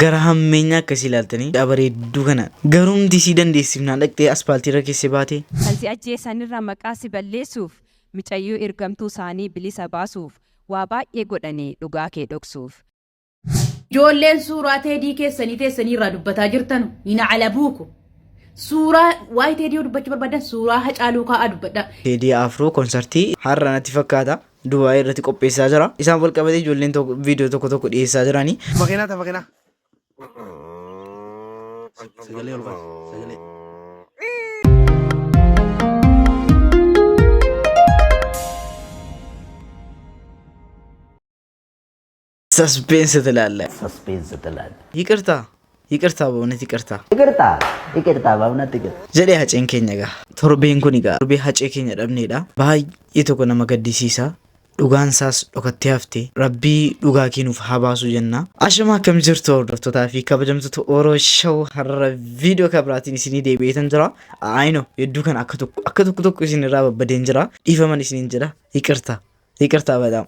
Gara hammeenya akkasii ilaaltanii bareedduu kana garumti isii dandeessifnaan dhaqxee aspaaltii irra keessee baate. Kan si ajjeesanirra maqaa si balleessuuf, micayyoo ergamtuu isaanii bilisa baasuuf, waa baay'ee godhanii dhugaa kee dhoksuuf. Ijoolleen suuraa Teedii keessanii teessanii irraa dubbataa jirtanu hin alabuuku. Suuraa waa'ee Teedii yoo dubbachuu barbaadan suuraa Hacaaluu kaa'aa dubbadhaa. Teedii Afroo konsartii har'a natti fakkaata Dubaayii irratti qopheessaa jira. Isaan wal qabatee ijoolleen tokko viidiyoo tokko tokko dhiyeessaa jirani. Makiinaa ta makiinaa. Sagalee ol kaasi. Sagalee. Suspense ትላለህ። Suspense ትላለህ። ይቅርታ ይቅርታ፣ በእውነት ይቅርታ፣ ይቅርታ ይቅርታ፣ በእውነት ይቅርታ። jedhee Haceen keenya egaa. Torbeen kun egaa torbee Hacee keenya dhabneedha. Baay'ee tokko nama gaddisiisa. Dhugaan isaas dhokattee hafte. Rabbii dhugaa kee nuuf haa baasu jenna. Ashama, akkam jirtu hordoftootaa fi kabajamtoota Oro Show? Har'a viidiyoo kabiraatiin isinii deebi'eetan jira. Ayino hedduu kan akka tokko akka tokko tokko isin irraa babbadeen jira. Dhiifaman isiniin jira. ይቅርታ ይቅርታ በጣም።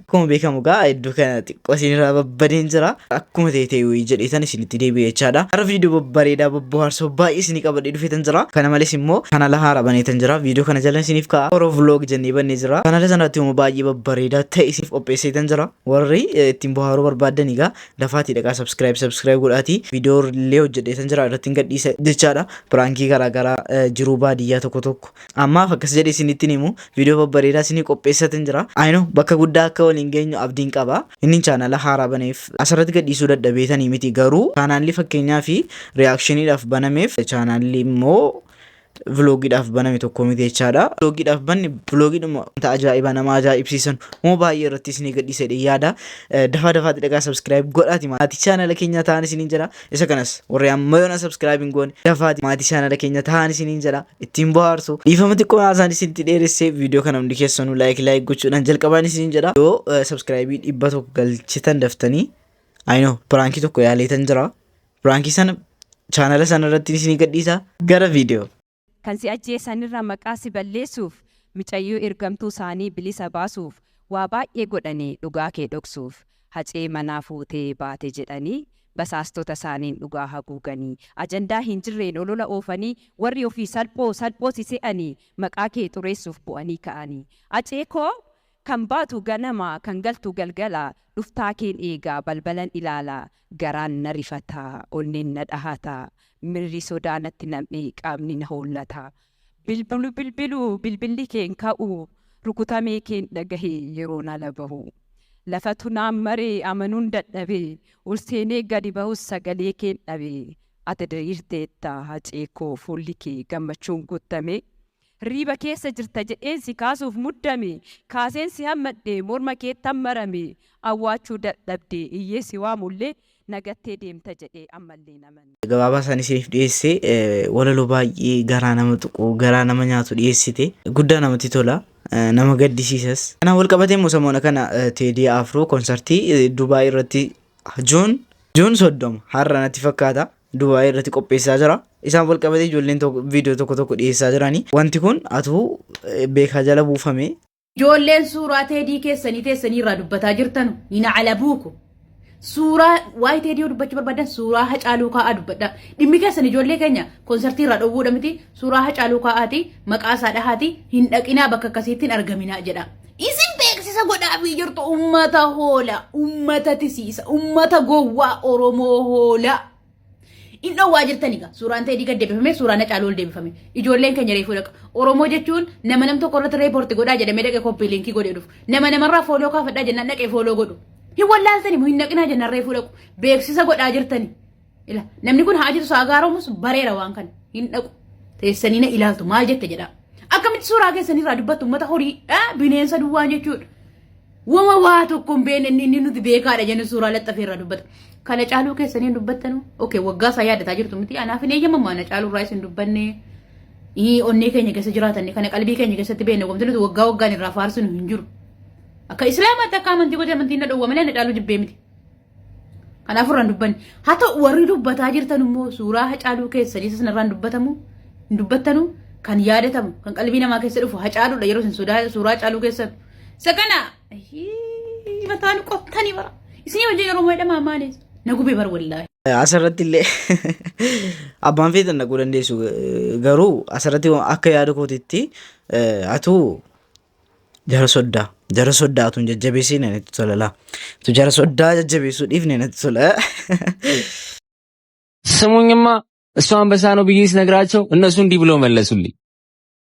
Akkuma beekamu egaa hedduu kana xiqqoo isin irraa babbadeen jira. Akkuma ta'e ta'e wayii jedheetan isinitti deebi'e jechaadha. Har'a viidiyoo babbareedaa bobbohaarsoo baay'ee isinii qabadhee dhufeetan jira. Kana malees immoo kanala haaraa baneetan jira. Viidiyoo kana jala isiniif ka'a. Oro Vlog jennee bannee jira. Kanala sanatti immoo baay'ee babbareedaa ta'e isiniif qopheesseetan jira. Warri ittiin bohaaruu barbaaddan egaa dafaatii dhaqaa subscribe subscribe godhaatii viidiyoo illee hojjedheetan jira, irratti hin gadhiisa jechaadha. Prankii garaagaraa jiruu baadiyyaa tokko tokko. Ammaaf akkas jedhee isinitti himu, viidiyoo babbareedaa isinii qopheessatin jira. Ayino bakka guddaa akka waliin geenyu abdiin qaba. Inni chaanala haaraa baneef asirratti gadhiisuu dadhabeetanii miti, garuu chaanaalli fakkeenyaa fi reactioniidhaaf banameef chaanaalli immoo vlogiidhaaf baname tokko miti jechaadha. Vlogiidhaaf banne vlogiidhuma wanta ajaa'ibaa nama ajaa'ibsiisan moo baay'ee irratti isinii gadhiisa jedhee yaada. Dafaa dafaatti dhaqaa subscribe godhaati maatii chaanala keenya ta'an isiniin jedha. Isa kanas warri amma yoona subscribe hin goone dafaati maatii chaanala keenya ta'an isiniin jedha. Ittiin bohaarsu. Dhiifama xiqqoo haasaan isinitti dheeressee, viidiyoo kana hundi keessanuu like like gochuudhaan jalqabaan isiniin jedha. Yoo subscribe 100 galchitan daftanii, ayinoo prankii tokko yaaleetan jira. Prankii sana chaanala sana irratti isinii gadhiisa, gara viidiyoo. Kan si ajjeesanirra maqaa si balleessuuf, micayyoo ergamtuu isaanii bilisa baasuuf, waa baay'ee godhanii dhugaa kee dhoksuuf. Hacee manaa fuutee baate jedhanii basaastota isaaniin dhugaa haguuganii, ajandaa hin jirreen olola oofanii, warri ofii salphoo salphoo si se'anii maqaa kee xureessuuf bu'anii ka'anii. Hacee koo, kan baatu ganama, kan galtu galgala, dhuftaa keen eegaa, balbalan ilaalaa, garaan na rifataa, onneen na dhahataa, mirri sodaa natti nam'ee, qaamni na hollata. Bilbilu bilbilu bilbilli keen ka'u, rukutamee keen dhagahee yeroon ala bahu. Lafatu naan maree, amanuun dadhabee, ol seenee gadi bahus sagalee keen dhabee. Ati diriirteetta Hacee koo, fuulli kee gammachuun guutame. Riiba keessa jirta jedheen si kaasuuf muddame, kaaseen si hammadhe, morma keettan marame, awwaachuu dadhabde, iyyee si waamullee nagattee deemta jedhee ammallee namanne. Gabaabaa isaan isiniif dhiyeesse, walaloo baay'ee garaa nama tuqu, garaa nama nyaatu dhiyeessite, guddaa namatti tola, nama gaddisiisas. Kanaan wal qabatee immoo samoona kana Teedii Afroo konsartii Dubaay irratti June 30 har'a natti fakkaata Dubaay irratti qopheessaa jira. Isaan wal qabatee ijoolleen viidiyoo tokko tokko dhiyeessaa jirani. Wanti kun atuu beekaa jala buufame. Ijoolleen suuraa Teedii keessanii teessanii irraa dubbataa jirtanu hin alabuuku. Suuraa waa'ee Teedii yoo dubbachuu barbaadan suuraa Hacaaluu kaa'aa dubbadhaa. Dhimmi keessan ijoollee keenya konsartii irraa dhowwuudha miti, suuraa Hacaaluu kaa'aati maqaa isaa dhahaati hin dhaqinaa, bakka akkasiitti hin argaminaa jedha. Isin beeksisa godhaafii jirtu, ummata hoola, ummata tisiisa, ummata gowwaa Oromoo hoolaa. In dhowwaa jirtan egaa suuraan Teedii gad deebifame, suuraan Hacaaluu ol deebifame. Ijoolleen keenya reefuu dhaqa. Oromoo jechuun nama nam tokko irratti report godhaa jedhamee dhaqee copy linkii godhee dhufu. Nama namarraa follow kaafadhaa jennaan dhaqee follow godhu. Hin wallaaltani moo hin dhaqinaa jennaan reefuu dhaqu. Beeksisa godhaa jirtani. Ila namni kun haa jiru saagaaromus bareera waan kana hin dhaqu. Teessanii na ilaaltu maal jette jedhaa. Akkamitti suuraa keessanirraa dubbattu, uummata horii bineensa duwwaan jechuudha. Wama waa tokko hin beekne inni nuti beekaadha jennu suuraa laxxafee irraa dubbata. Kana caaluu keessanii hin dubbattanu. Okay, waggaa isaa yaadataa jirtu miti. Anaaf hin eeyyamamu ana caaluu irraa isin dubbanne. Onnee keenya keessa jiraatan kana qalbii keenya keessatti beekne, wanti nuti waggaa waggaan irraa faarsinu hin jiru. Akka Islaamaatti, akka amantii gootee amantiin na dhowwa malee ana caaluu jibbee miti. Kanaaf irraan dubbanne. Haa ta'u, warri dubbataa jirtan immoo suuraa Hacaaluu keessanii isa sanarraan dubbatamu hin dubbattanu, kan yaadatamu kan qalbii namaa keessa dhufu Hacaaluudha yeroo isin suuraa Hacaaluu keessan. Isa kana mataan qottanii bara. Isinii wajjin yeroo jedhamaa maalis. Na gubee bar wallaahi. Asirratti illee abbaan feetan dhaquu dandeessu garuu asirratti akka yaada kootitti atuu jara soddaa jara soddaa atuun jajjabeessee natti tola laa. Tu jara soddaa jajjabeessuu dhiifne natti tola. ስሙኝማ እሱ አንበሳ ነው ብዬ ስነግራቸው እነሱ እንዲህ ብለው መለሱልኝ።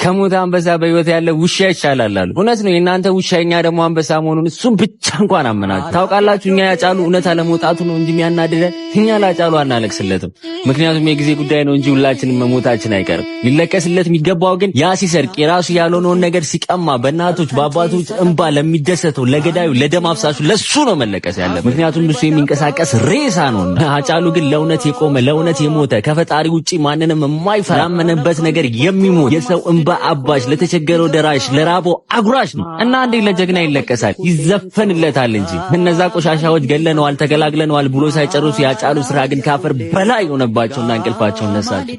ከሞተ አንበሳ በህይወት ያለ ውሻ ይሻላል አሉ። እውነት ነው። የእናንተ ውሻ የኛ ደግሞ አንበሳ መሆኑን እሱም ብቻ እንኳን አመናችሁ። ታውቃላችሁ፣ እኛ ያጫሉ እውነት አለመውጣቱ ነው እንጂ የሚያናድደን እኛ ላጫሉ አናለቅስለትም። ምክንያቱም የጊዜ ጉዳይ ነው እንጂ ሁላችንም መሞታችን አይቀርም። ሊለቀስለት የሚገባው ግን ያ ሲሰርቅ የራሱ ያልሆነውን ነገር ሲቀማ በእናቶች በአባቶች እንባ ለሚደሰተው ለገዳዩ ለደም አፍሳሹ ለሱ ነው መለቀስ ያለ። ምክንያቱም እሱ የሚንቀሳቀስ ሬሳ ነውና። አጫሉ ግን ለእውነት የቆመ ለእውነት የሞተ ከፈጣሪ ውጪ ማንንም የማይፈራ ያመነበት ነገር የሚሞት የሰው እንባ አባሽ ለተቸገረው ደራሽ ለራበው አጉራሽ ነው እና እንዴ ለጀግና ይለቀሳል ይዘፈንለታል እንጂ እነዛ ቆሻሻዎች ገለነዋል ተገላግለነዋል ብሎ ሳይጨርሱ ያጫሉ ስራ ግን ካፈር በላይ የሆነባቸውና እንቅልፋቸውን ነሳቸው።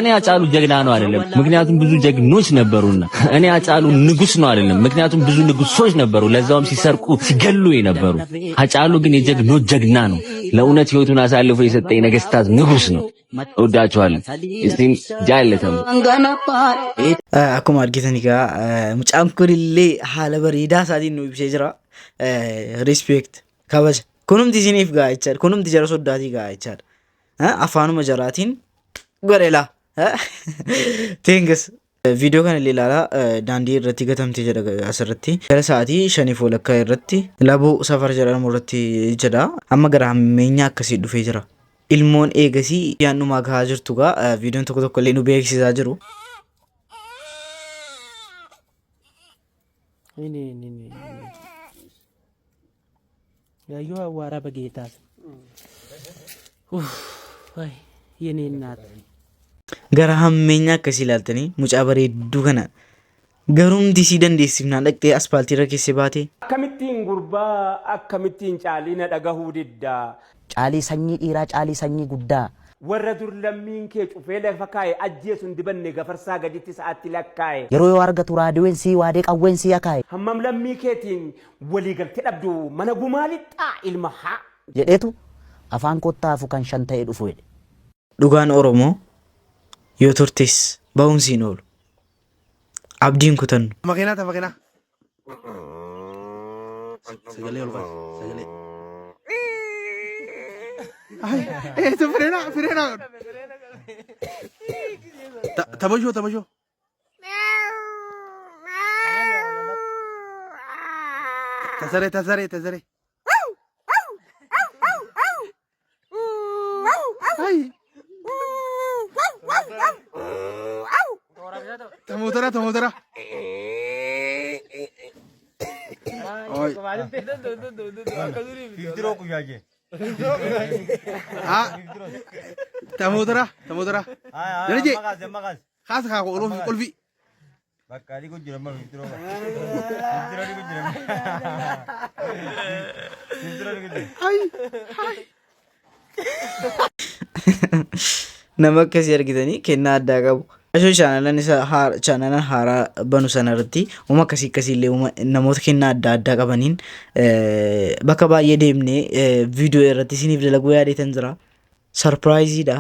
እኔ ያጫሉ ጀግና ነው አይደለም፣ ምክንያቱም ብዙ ጀግኖች ነበሩና። እኔ ያጫሉ ንጉስ ነው አይደለም፣ ምክንያቱም ብዙ ንጉሶች ነበሩ፣ ለዛውም ሲሰርቁ ሲገሉ የነበሩ። አጫሉ ግን የጀግኖች ጀግና ነው። ለእውነት ህይወቱን አሳልፎ የሰጠ የነገስታት ንጉስ ነው። እወዳችኋለሁ። እስቲም ጃለተም Akkuma argitan egaa mucaan kunillee haala bareedaa isaatiin nu ibsee jira. Respect kabaja. Kunumti isiniif ga'a jechaadha. Kunumti jara soddaatii ga'a jechaadha. Afaanuma jaraatiin godhe laa. Thanks. Viidiyoo kana illee ilaalaa daandii irratti gatamtee jedha asirratti. Gara sa'aatii 5:30 irratti Labuu safara jedhamu irratti jedha. Amma gara hammeenyaa akkasii dhufee jira. Ilmoon eegasii yaannumaa gahaa jirtu gaa viidiyoon tokko tokko illee nu beeksisaa jiru. Ini. ያየው አዋራ በጌታ ስም ኡፍ፣ አይ የኔ እናት። Gara hammeenyaa akkasii ilaaltanii mucaa bareedduu kana garumti isii dandeessifnaan dhaqxee aspaaltii irra keessee baate. Akkamittiin gurbaa akkamittiin caalina dhagahuu diddaa. Caalii sanyii dhiiraa caalii sanyii guddaa. Warra dur lammiin kee cufee lafa kaa'e ajjeesu hin dibanne gafarsaa gaditti sa'aatti lakkaa'e. Yeroo yoo argatu raadiyoon sii waadee qawween sii akaa'e. Hammam lammii keetiin waliigaltee dhabdu mana gumaa lixxaa ilma haa. Jedheetu afaan kottaafu kan shan ta'ee dhufu jedhe. Dhugaan Oromoo yoo turtes ba'umsi hin oolu. Abdiin kutannu. Makiinaa ta makiinaa. Sagalee ol kaasi. Sagalee. Ay, esto frena, frena. Taphashoo, taphashoo. Tasaree, tasaree, tasaree. Ay. Ta motora, ta motora. Ay. Ah. Ta motora, ta motora. Darajee. Kaasa kaa qolfi qolfi. Bakka adii kun jira amma fiftiro. Fiftiro ni kun jira. Fiftiro ni kun jira. Ay. Ay. Nama akkasii argitanii kennaa addaa qabu. Ashoo chaanalan isa chaanalan haaraa banu sana irratti uuma akkasii akkasii illee namoota kennaa adda addaa qabaniin bakka baay'ee deemnee viidiyoo irratti isiniif dalaguu yaadeetan jira. Surprise-iidha.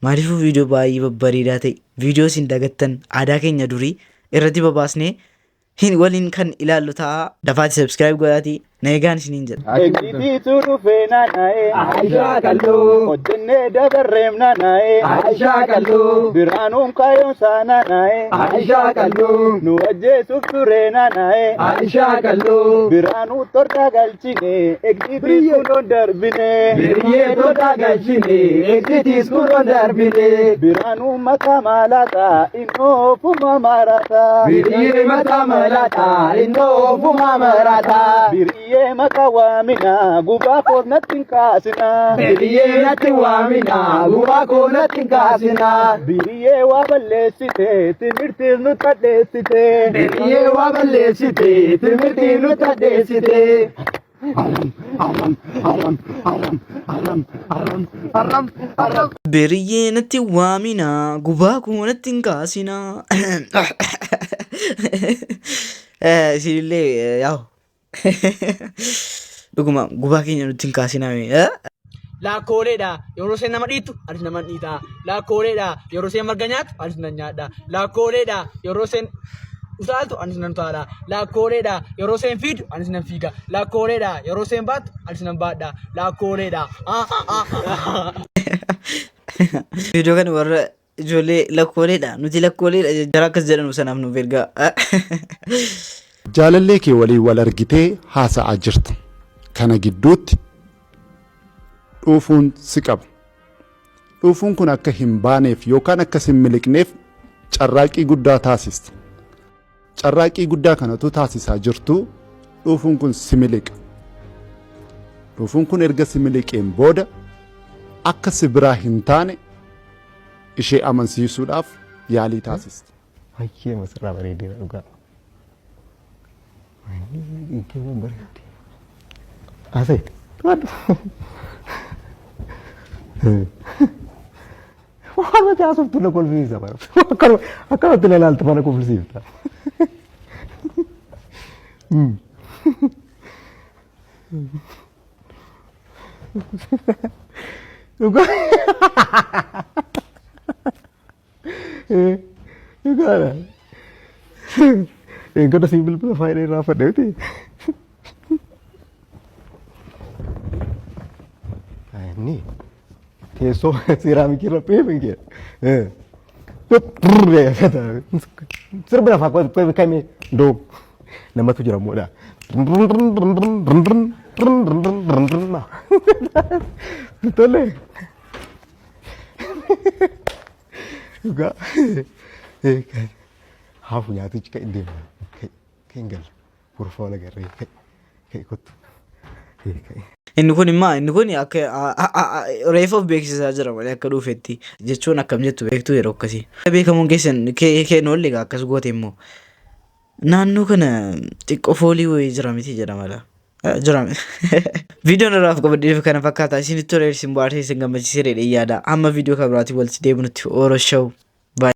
Maaliifuu viidiyoo baay'ee babbareedaa ta'e viidiyoo isin dagattan aadaa keenya durii irratti babaasnee hin waliin kan ilaallu ta'a. Dafaati subscribe godhaatii na eegaan isiniin jedha. Eegditiitu dhufee naanna'ee. Aishaa kalloo. Hojjennee dabarreem naanna'ee. Aishaa kalloo. Biraanuun kaayyoonsaa naanna'ee. Aishaa kalloo. Nu ajjeesuuf turee naanna'ee. Aishaa kalloo. Biraanuu tortaa galchine. Eegditiis kunoon darbine. Biriyyee tortaa galchine. Eegditiis kunoon darbine. Biraanuu mataa maalaataa. Innoo ofuma marataa. Biriyyee mataa malaataa. Innoo ofuma marataa. Biriyyee maqaa waaminaa gubaa koo natti hin kaasinaa. Biriyyee natti waaminaa gubaa koo natti hin kaasinaa. Biriyyee waa balleessite timirtiif nu tadheessite. Biriyyee waa balleessite timirtiif nu tadheessite. Arram, arram. Biriyyee natti waaminaa gubaa koo natti hin kaasinaa. Isinillee yaa'u dhuguma gubaa keenya nutti hin kaasinaa. Laakkooleedha. Yeroo isheen nama dhiittu anis nama dhiita. Laakkooleedha. Yeroo isheen marga nyaattu anis nan nyaadha. Laakkooleedha. Yeroo isheen utaaltu anis nan utaala. Laakkooleedha. Yeroo isheen fiidu anis nan fiiga. Laakkooleedha. Yeroo isheen baattu anis nan baadha. Laakkooleedha. Viidiyoo kana warra ijoollee lakkooleedha. Nuti lakkooleedha jara akkas jedhanu sanaaf nuuf ergaa. Jaalallee kee waliin wal argitee haasa'aa jirta. Kana gidduutti dhuufuun si qaba. Dhuufuun kun akka hin baaneef yookaan akka si hin miliqneef carraaqqii guddaa taasista. Carraaqqii guddaa kana utuu taasisaa jirtuu dhuufuun kun si miliqa. Dhuufuun kun erga si miliqeen booda akka si biraa hin taane ishee amansiisuudhaaf yaalii taasista. Baay'ee masirraa bareedeera dhugaa. Hiikeewwan bareeddi. Haasa'e. Waan ati haasoftu na kolfisiisa bara. Akkanumatti na ilaaltu mana kolfisiifta. Dhugaa. Dhugaadha. Eeggata siin bilbila faayidaa irraa fadhe miti. Inni teessoo seeraamikii irra peefe kee. Sirbi lafaa kamee ndoo namatu jira moodha. Tole. Dhugaa. Haafu nyaatichi kan deema. Kan hin galle. Kurfaa wal agarree. Kan kottu. Inni kun immoo inni kun akka reefa of beeksisaa jira malee akka dhuufetti jechuun akkam jettu beektu yeroo akkasii. Beekamuun keessan keen oolli egaa akkas goote immoo naannoo kana xiqqoo foolii wayii jira miti jedha mala. Jira. Viidiyoon irraaf qabadhee kana fakkaata. Isinitti tolee, isin bohaarsee, isin gammachiisee jedhee yaada. Hamma viidiyoo kan biraatiin walitti deebinutti, Oro Show.